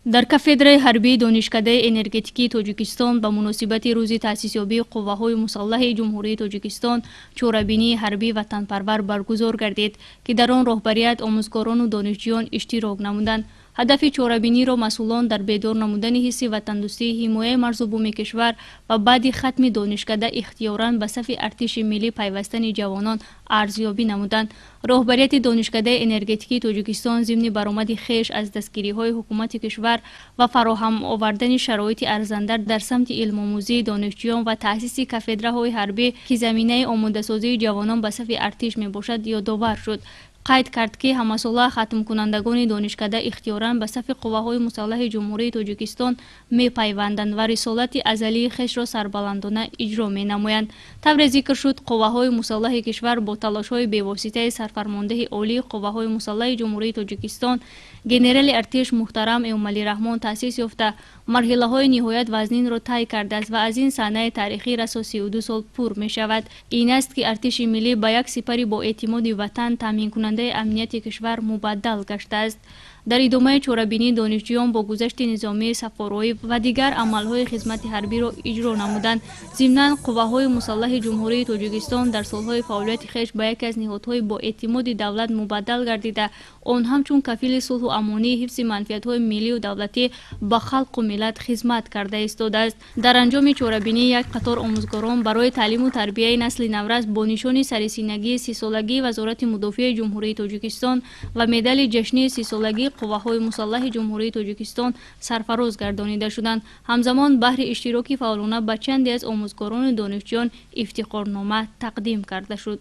Дар кафедраи ҳарбии Донишкадаи энергетикии Тоҷикистон ба муносибати рӯзи таъсисёбии Қувваҳои мусаллаҳи Ҷумҳурии Тоҷикистон чорабинии ҳарбии ватанпарвар баргузор гардид, ки дар он роҳбарият, омӯзгорону донишҷӯён иштирок намуданд. Ҳадафи чорабиниро масъулон дар бедор намудани ҳисси ватандӯстӣ, ҳимояи марзу буми кишвар ва баъди хатми донишкада ихтиёран ба сафи артиши миллӣ пайвастани ҷавонон арзёбӣ намуданд. Роҳбарияти Донишкадаи энергетикии Тоҷикистон зимни баромади хеш аз дастгириҳои ҳукумати кишвар ва фароҳам овардани шароити арзанда дар самти илмомӯзии донишҷӯён ва таъсиси кафедраҳои ҳарбӣ, ки заминаи омодасозии ҷавонон ба сафи артиш мебошад, ёдовар шуд. Қайд кард, ки ҳамасола хатмкунандагони донишкада ихтиёран ба сафи Қувваҳои мусаллаҳи Ҷумҳурии Тоҷикистон мепайванданд ва рисолати азалии хешро сарбаландона иҷро менамоянд. Тавре зикр шуд, Қувваҳои мусаллаҳи кишвар бо талошҳои бевоситаи Сарфармондеҳи Олии Қувваҳои мусаллаҳи Ҷумҳурии Тоҷикистон, генерали артиш муҳтарам Эмомалӣ Раҳмон таъсис ёфта, марҳилаҳои ниҳоят вазнинро тай кардааст ва аз ин саҳнаи таърихӣ расо 32 сол пур мешавад. Ин аст, ки артиши миллӣ ба як сипари боэътимоди ватан, таъминкунандаи амнияти кишвар мубаддал гаштааст. Дар идомаи чорабинӣ донишҷӯён бо гузашти низомии саффороӣ ва дигар амалҳои хизмати ҳарбиро иҷро намуданд. Зимнан, Қувваҳои мусаллаҳи Ҷумҳурии Тоҷикистон дар солҳои фаъолияти хеш ба яке аз ниҳодҳои боэътимоди давлат мубаддал гардида, он ҳамчун кафили сулҳу амонӣ, ҳифзи манфиатҳои миллию давлатӣ ба халқу миллат хизмат карда истодааст. Дар анҷоми чорабинӣ як қатор омӯзгорон барои таълиму тарбияи насли наврас бо нишони сарисинагии 30-солагии Вазорати мудофиаи Ҷумҳурии Тоҷикистон ва медали ҷашнии 30-солагии Қувваҳои мусаллаҳи Ҷумҳурии Тоҷикистон сарфароз гардонида шуданд. Ҳамзамон, баҳри иштироки фаъолона ба чанде аз омӯзгорону донишҷӯён ифтихорнома тақдим карда шуд.